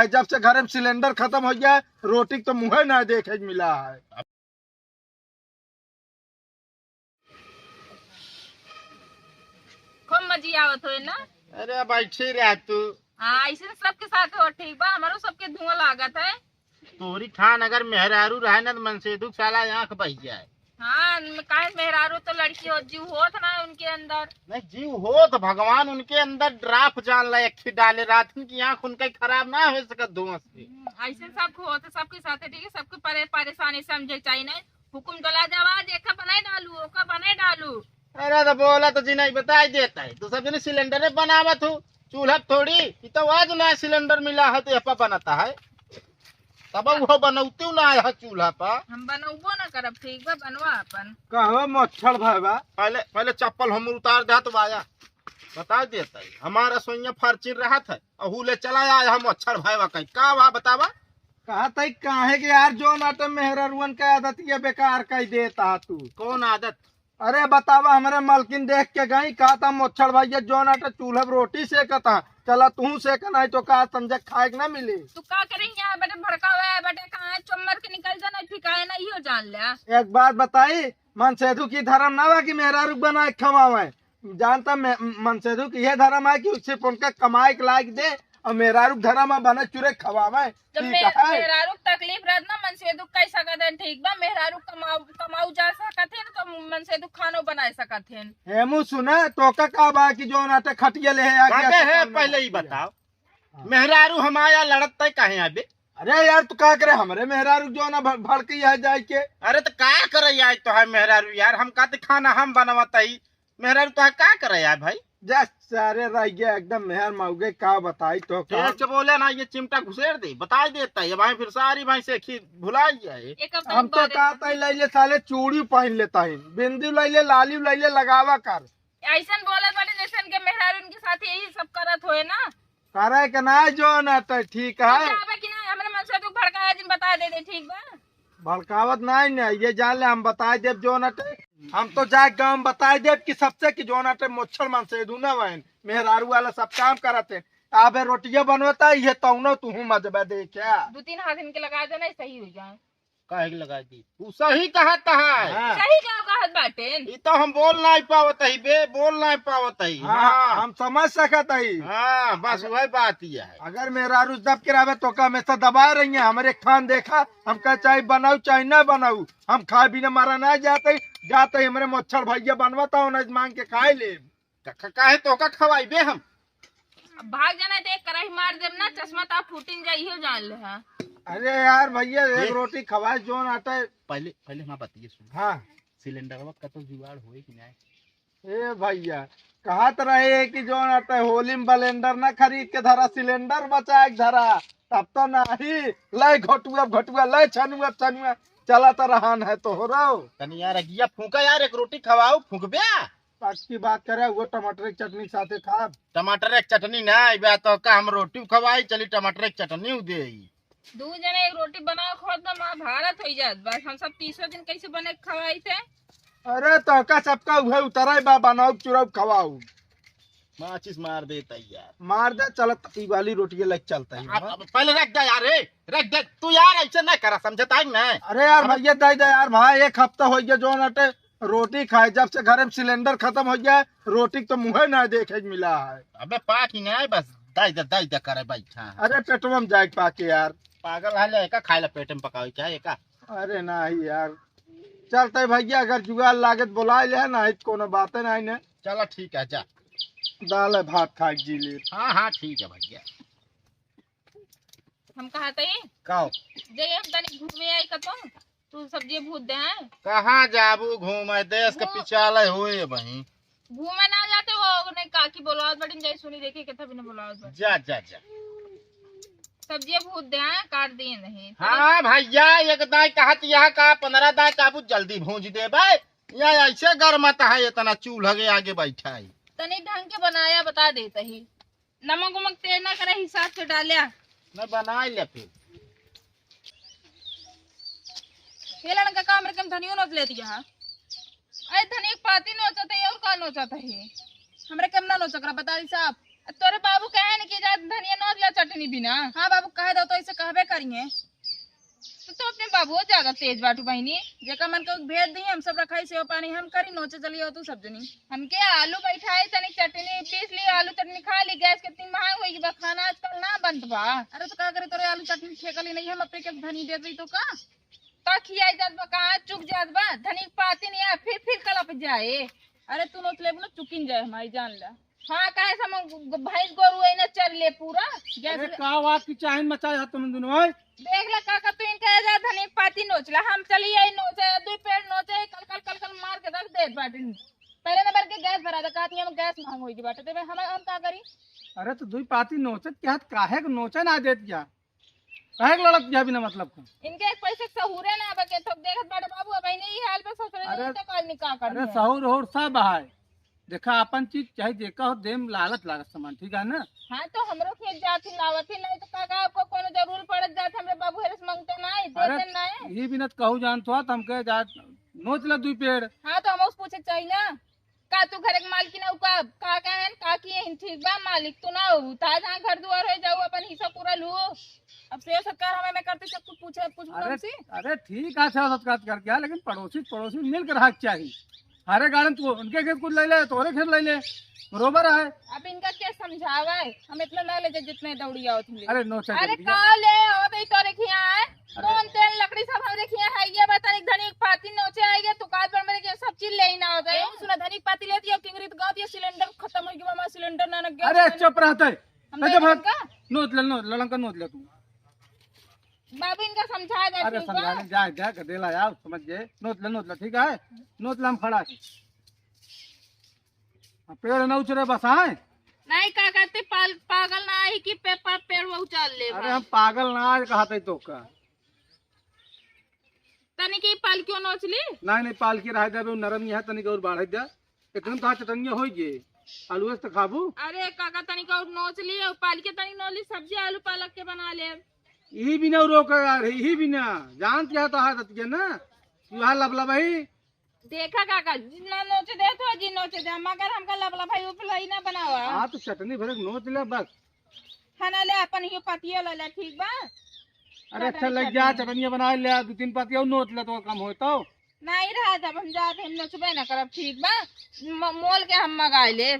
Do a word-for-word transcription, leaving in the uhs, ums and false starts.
जब से घरे में सिलेंडर खतम होइ गया है, रोटी क तो मुँहे ना देखे के मिला है। खूब मजी आवत होए ना? अरे बैठी रह तू। हाँ, ऐसे सबके साथ हो, ठीक बा, हमरो सबके धुआं लागत है। तोरी खान अगर मेहरारू रहे ना, तो मनसेधू क साला आँख बह जाए। हाँ, म-, काहे मेहरारू तो लड़की हो, जीव होत ना उनके अंदर। नहीं, जीव होत, भगवान उनके अंदर ड्राफ जान ला, एक ठे डाले, रात की आँख उनके खराब ना हो सकत धुआं से। हम्म, ऐसे सब होत, सबके साथ, ठीक है, सबके परे-, परेशानी समझे के चाहिए, नहीं? हुकुम डोला जावा, जे एका बनाए डालू, ओका बनाए डालू। अरे तो बोला तो जी नहीं, बताई देता है, तू सब जने सिलेंडरे बनावत हो, चूल्हा प थोड़ी, ई तो आज ना सिलेंडर मिला है तो यहाँ पर बनता है, तब वो बनौती ना है चूल्हा पर। हम बनौबो ना करब, ठीक बा, बनवा अपन। कहो मच्छर भय बा। पहले, पहले चप्पल हम उतार दे तो आया, बता देता है, हमारा सोइया फर्चिन रहत है, अहू ले चला आया हम मच्छर भय बा कहीं, का बा बतावा? कहा तई काहे के यार, जौन आटे मेहररुअन के आदत ये बेकार कई देता तू। कौन आदत? अरे बतावा, हमरे मलकिन देख के गई, कहा था मोछड़ भैया जौन आटे चूल्हा पे रोटी सेकत है, चला तू सेक, नहीं तो का संजय खाए के ना मिली। तू का करें यहाँ बेटे, भड़का हुआ है बेटे, कहाँ है चुम्मर के निकल जाना, ठिकाए ना, इहो जान ले। एक बात बताई, मनसेधू की धर्म ना बा कि मेहरारू बनाए खवावे, जानता मैं, मनसेधू की ये धर्म है कि सिर्फ उनका कमाए के लायक दे, और मेहरारू धर्म है बने चुरे खवावे। जब ठीक मे-, है। मेहरारू के तकलीफ रहत ना, मनसेधू कह सकत है, ठीक बा, मेहरारू कमाऊ, कमाऊ जा सकत है, तो मनसेधू खानो बनाए सकत है। हेमू सुना, तो का, का बा कि जौन आटे खटिया ले है, आगे बाटे आटे है, खाना पहले ही बनाइए। बताओ, हाँ। मेहरारू हमाया लड़त तय काहे आबे? अरे यार, तू का करे, हमरे मेहरारू जो ना भ-, भड़की है जाए के। अरे तो का करे यार, तो है मेहरारू यार, हम कहते खाना हम बनवत ही, मेहरारू तो है का करे यार भाई? जा सारे रह गया एकदम मेहर मौगे, का बताई तो का। तेज से बोले ना, ये चिमटा घुसेड़ दे, बताई देता है भाई, फिर सारी भाई से खीर भुलाई जाए। एक हफ्ता हम तो बाद कहता ही ले ले साले चूड़ी पहन लेता है, बिंदी ले ले, लाली ले ले, लगावा कर। ऐसन बोलत बाटे जैसे इनके मेहरारू इनके साथ यही सब करत होए ना। करे के ना जो ना तो ठीक है। जाबे कि ना, हमरे मनसेधू भड़का है जिन बता दे दे, ठीक बा? भड़कावत नहीं ने, ये जान ले हम बताए देब जो ना तो। हम तो जाए गाँव में बताए देब कि सबसे कि जो ना तो मोछड़ मनसेधू ना वहन, मेहरारू वाला सब काम करत है। आबे रोटिया बनवता है, ये तौनो तुहू मजबा दे क्या? दो तीन हाथ इनके लगा देना, सही हो जाए। काहे के लगा दी? तू सही कहत है। हाँ। सही का कहत बाटेन? ई तो हम बोल नहीं पावत ही बे, बोल नहीं पावत ही। हाँ, हाँ। हम समझ सकत ही। हाँ, बस अगर, वही बात ही है। अगर मेहरारू दब के रहबे तो का हमेशा दबाए रही है? हमरे खान देखा, हम कह चाहे बनाऊ चाहे ना बनाऊ, हम खाए बिना मारा ना जाते, जाते ही हमरे मोछड़ भैया बनवता हो ना मांग के खाए ले। का, का, काहे तो का खवाई बे हम? अब भाग जाना, देख कराही मार देब ना, चश्मा ता फूटिन जाई, इहो जान ले, हाँ। अरे यार भैया, एक देख। रोटी खवाए, जोन आटा है। पहले, पहले हमार बतिये सुन। हाँ। सिलेंडरवा का तो जुगाड़ होई कि नहीं? ए भैया, कहत रहे कि जोन आटा है, होली में बलेंडर ना खरीद के धरा, सिलेंडर बचाए के धरा। तब तो नाही, ले घोटुआ, घोटुआ, ले छनुआ, छनुआ, चला तो रहन है तोहरो। तनी यार अगिया फूंका यार, एक रोटी खवाओ, फूंकबे? पक्की बात करे, वो टमाटर के चटनी के साथे खाब। टमाटर के चटनी ना, अइबे तो का हम रोटी खवाई, चली टमाटर के चटनी उ दे आई। दू जने एक रोटी बनाओ, खाओ तो महाभारत हो जात बा। हम सब तीसों दिन कैसे बने के खवाई थे? अरे तो का सबका उहे उतराई बा, बनाओ चुराओ खवाओ। माचिस मार देता यार। मार दे, चलत ई वाली रोटी लेके चलता है। अब, अब पहले रख दे यार, ए, रख दे तू यार, ऐसे ना करा, समझता है कि नहीं? अरे यार अब भैया, दे दे यार भाई, एक हफ्ता हो गया जो नटे रोटी खाए, जब से घर में सिलेंडर खत्म हो गया है, रोटी तो मुँहे ना देखे के मिला है। अबे पाक ही नहीं, बस दे दे, दे दे करे बैठा है। अरे पेटवा में जाए के पाके यार। पागल है, ले एका खाए ला पेट में पकावे क्या एका? अरे नहीं यार, चलते भैया, अगर जुगाड़ लागत बुला ले ना, तो कोनो बातें नहीं ने। चला ठीक है, जा। दाल है, भात खा के जी ले। हाँ, हाँ, ठीक है भैया। हम कहा तई का हो? जे हम तनी घूमे आई कतों, तू सब्जी भूत दे हैं। कहाँ जाबू घूमे? देश के घू- पिछाले हुए बही। घूमे ना जाते हो, नहीं काकी बोलावत बड़ी, जाई सुनी देखी कितना बिना बोलावत बड़ी। जा, जा, जा। सब्जी भूत दे हैं, काट दिए नहीं। हाँ भैया, एक दाई कहत यहाँ का पन्द्रह दाई काबू जल्दी भूंज देबे। या ऐसे गरमत है, इतना चूल्हा के आगे बैठा है। तनी ढंग के बनाया, बता देता ही। नमक उमक तेज ना करे, हिसाब से डाल्या। मैं बना ले फिर। ये लड़का का हमरे कम धनियो नोच ले दिया है। अरे धनिया के पाती नोचत है और का नोचत है? हमरे कम ना नोचक रहा, बता दी साहब। तोरे बाबू कहे न कि जा धनिया नोच ला चटनी बिना। हाँ बाबू, कहे दो तो ऐसे कहबे करिए। तो तू अपने बाबू ज्यादा तेज बाटू बहिनी। जेका मन के भेज दी, हम सब रखाई सेव पानी हम करी, नोचे चली हो तू सब जनी। हमके आलू बैठाई, तनी चटनी पीस ली, आलू चटनी खा ली। गैस कितनी महंग होई बा, खाना आजकल ना बनत बा। अरे तो का करी, तोरे आलू चटनी ठेका ली नहीं, हम अपने के धनी दे दी तो का? का खियाई जात बा, कहाँ चुक जात बा, धनिक पाती नहीं है, फिर फिर कलप जाए। अरे तू नोच लेबू ना, चुकिन जाए हमारी जान ला। हाँ, काहे से हम ग-, भैंस गोरू है ना चर ले पूरा। गैस अरे ले- का बात की चाहिन मचाए हाथ तुम दोनों, हैं? देख ला काका, तू इनका जा धनिक पाती नोच ला, हम चली आई नोचे, दुई पेड़ नोचे, कल कल कल कल मार के रख दे बाटिन। पहले नंबर के गैस भरा था, कहती हम गैस महंग होई की बाटे, तेरे हम हम का करी? अरे तो दुई पाती नोचत क्या, काहे को नोचे ना देत क्या? काहे के लड़त जा बिना मतलब का? इनके एक पैसे के सहूरे ना बा, के थोक देखत बाटे बाबू, अब इन्हें ई हाल पे ससुरे अरे, नहीं तो काल निकाह कर अरे दिया। सहूर होर सब है। देखा अपन चीज चाहे जेका हो, देम लालच लागत सामान, ठीक है ना? हाँ तो हमरो खेत जात ही लावत ही नहीं तो काका आपको कोनो जरूर पड़त जात हमरे बाबू हेरस मांगते नहीं, अरे, देते नहीं। ये बिना कहू जानत हो, तो हमके जा नोच ले दुई पेड़। हाँ तो हम उस पूछे के चाहिए ना। का तू घर के मालकिन हऊ का? का कहन? का किए हन? ठीक बा, मालिक तू ना हऊ। ता जहाँ घर दुआर हो जाऊ, अपन हिस्सा पूरा लू। अब सेव सत्कार हमें में करते सब कुछ पूछे, पूछबू अरे, हमसे? अरे ठीक है, सेव सत्कार कर क्या, लेकिन पड़ोसी, पड़ोसी मिल के रहा के चाहिए। हरे गार्डन तू उनके खेत कुछ ले ले, तोरे खेत ले ले, बरोबर है। अब इनका क्या समझावे? हम इतना ना ले जाए जितने दौड़ी आवत हैं। अरे नो, चल अरे जल्दी जा। का ले आवत है तोरे खिया है? अरे। नून, तेल, लकड़ी सब हमरे खिया है। ये बता, एक धनी एक पाती नोचे आएगा, तू काल पर मेरे के सब चीज ले ही ना होता है। ए, सुना, धनी एक पाती लेती है, किंगरी तो गाती है, सिलेंडर खत्म हो गया, हमारा सिलेंडर ना लग गया, अरे सिलेंडर चुप रहते। हम ए, नहीं जब भाग। लड़का? नोच ले, नोच ले, लड़का नोच ले तू। बाबू इनका समझा दे, अरे ठीक बा? समझाने जाए, जाए, गदेला यार, समझ गए। नोच ले, नोच ले, ठीक है? नोच ले, हम खड़ा है। हाँ, पेड़ ना उचरे बस, आए? नहीं काका, ते पाल-, पागल ना आई कि पे-, पा-, पेड़ वो उचाल ले अरे भाई। हम पागल ना आज कहा थे तो का। तनी की पालकियो नोच ली? नहीं, नहीं, पालकी रह जाबे, उ नरम ही है, तनी के और बढ़े दे। इतने तो चटनिया होई गे। आलू से तो खाबू। अरे काका, तनी के और नोच ली, और पालकी तनी नोच ली, सब्जी आलू पालक के बना ले। यही बिना रोक यार, यही बिना। जानत क्या तो हाथ के ना? तू हाल लबला भाई। देखा काका, जितना नोचे दे तो जी नोचे दे, मगर हमका लबला भाई उपलाई ना बनावा। हाँ, तो चटनी भरे नोच ले बस। खाना ले, अपन यो पतिया ले ले, ठीक बा? अरे अच्छा, चटनी, लग जा, चटनी। चटनिया बना ले, दो तीन पतिया और नोच ले तो कम होए तो। नहीं रहा, जब हम जाते हम नोचबे ना करब, ठीक बा? म-, मोल के हम मंगा ले।